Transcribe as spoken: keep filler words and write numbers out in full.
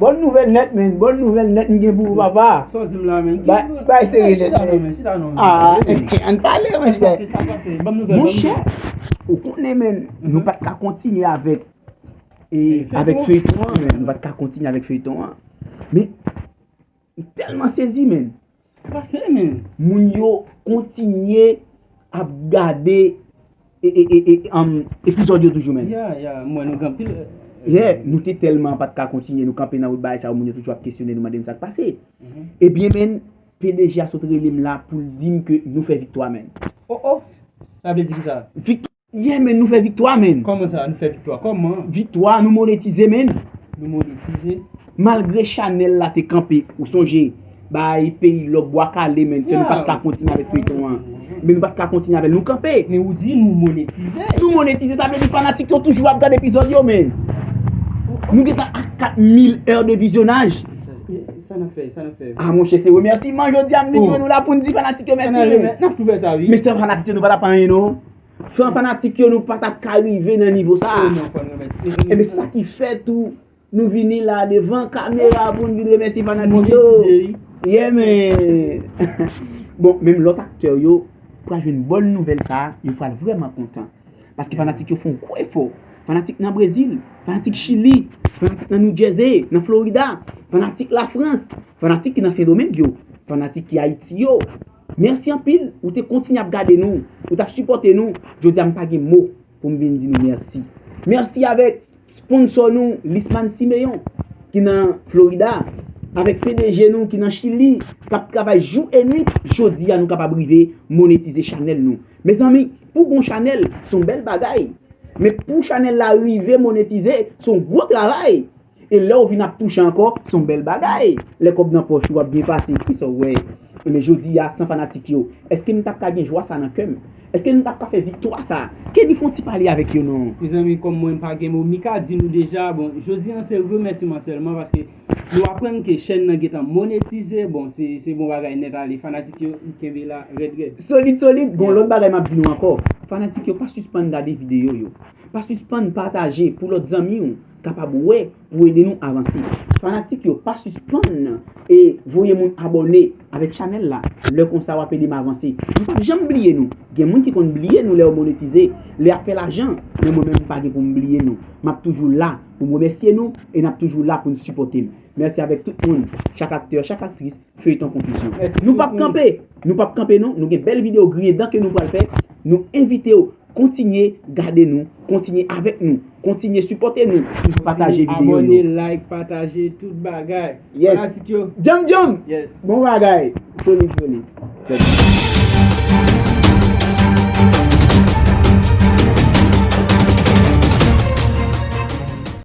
Bòn nouvèl nèt, men. Bòn nouvèl nèt m gen pou ou, papa. Sa w di m la, men? Bay serye nèt, men. Chita non, men. Chita non, men. Ah, ann pale, monchè. Sa pase, sa pase. Bòn nouvèl, bòn nouvèl. Monchè, ou konnen, men, nou pa t ka kontinye avèk, e, avèk feyton an, men. Nou pa t ka kontinye avèk feyton an. Men, m tèlman sezi, men. Sa pase, men. Moun yo kontinye ap gade e, e, e, e, um, epizòd yo toujou, men. Ya, ya, m wè nou gen anpil, eh, Yeah, nou te tèlman pa t ka kontinye, nou kanpe nan wout bagay sa yo, moun yo toujou ap kesyone nou, mande n sa k pase. Mhm. Ebyen, men, P D G a sot rele m la pou l di m ke nou fè viktwa, men. Oh, oh, sa vle di ki sa? Viktwa, yeah, men, nou fè viktwa, men. Kòman sa, nou fè viktwa? Kòman? Viktwa, nou monetize, men. Nou monetize? Malgre chanèl la te kanpe, ou sonje, bay peyi lòk bwa kale, men, ke nou pa t ka kontinye avèk feyton an. Men nou pa t ka kontinye avè l, nou kanpe. Men ou di nou monetize. Nou monetize, sa vle di fanatik yo toujou ap gade epizòd yo, men. Nou gentan a kat mil è de vizyonaj. Sa, sa n ap fè, sa n ap fè. Ah, monchè, se remèsiman jodi a, m vin jwenn nou la pou n di fanatik yo mèsi, men. N ap tou fè sa, wi. Men san fanatik yo, nou pa t ap anyen, non. San fanatik yo, nou pa t ap ka rive nan nivo sa. Oh, non, fò n remèsye. E men sa ki fè tou, nou vini la devan kamera pou n vin remèsye fanatik yo. Monetize, wi. Yeah, men. Bon, menm lòt aktè yo pral jwenn bòn nouvèl sa, yo pral vrèman kontan. Paske fanatik yo fè yon gwo efò. Fanatik nan Brezil, fanatik Chili, fanatik nan New Jersey, nan Florida, fanatik Lafrans, fanatik ki nan Sendomeng yo, fanatik ki Ayiti yo. Mèsi anpil, ou te kontinye ap gade nou, ou t ap sipòte nou. Jodi a, m pa gen mo pou m vin di nou mèsi. Mèsi avèk sponsò nou, Lisman Simeon, ki nan Florida, avèk P D G nou ki nan Chili, k ap travay jou e nwit. Jodi a, nou kapab rive monetize chanèl nou. Mezanmi, pou gon chanèl, se yon bèl bagay. Men pou chanèl la rive monetize, se yon gwo travay. E lè w vin ap touche ankò, se yon bèl bagay. Lè kòb nan pòch ou, w ap byen pase. Kisa w wè? Men jodi a, san fanatik yo, èske m t ap ka gen jwa sa nan kè m? Èske m t ap ka fè viktwa sa? Kenny, fè yon ti pale avèk yo non. Mezanmi, kòm mwen m pa gen mo, Mika di nou deja, bon, jodi a se remèsiman sèlman paske nou aprann ke chèn nan gentan monetize, bon, se, se bon bagay nèt ale. Fanatik yo, kenbe la, rèd, rèd. Solid, solid. Bon, lòt bagay m ap di nou ankò. Fanatik yo, pa sispann gade videyo yo. Pa sispann pataje pou lòt zanmi w kapab wè, pou ede nou avanse. Fanatik yo, pa sispann e voye moun abòne avèk chanèl la. Lè konsa, w ap ede m avanse. Nou p ap janm bliye nou. Gen moun ki konn bliye nou lè yo monetize, lè y ap fè lajan. Men mwen menm, m pa gen pou m bliye nou. M ap toujou la pou m remèsye nou e n ap toujou la pou n sipòte m. Mèsi avèk tout moun, chak aktè, chak aktris, feyton konfizyon. Nou p ap kanpe, nou p ap kanpe non, nou gen bèl videyo griyen dan ke nou pral fè. Nou envite w kontinye gade nou, kontinye avèk nou, kontinye sipòte nou, toujou pataje videyo yo. Abòne, like, pataje, tout bagay. Yes. Fanatik yo. Djanm, djanm. Yes. Bon bagay. Solid, solid.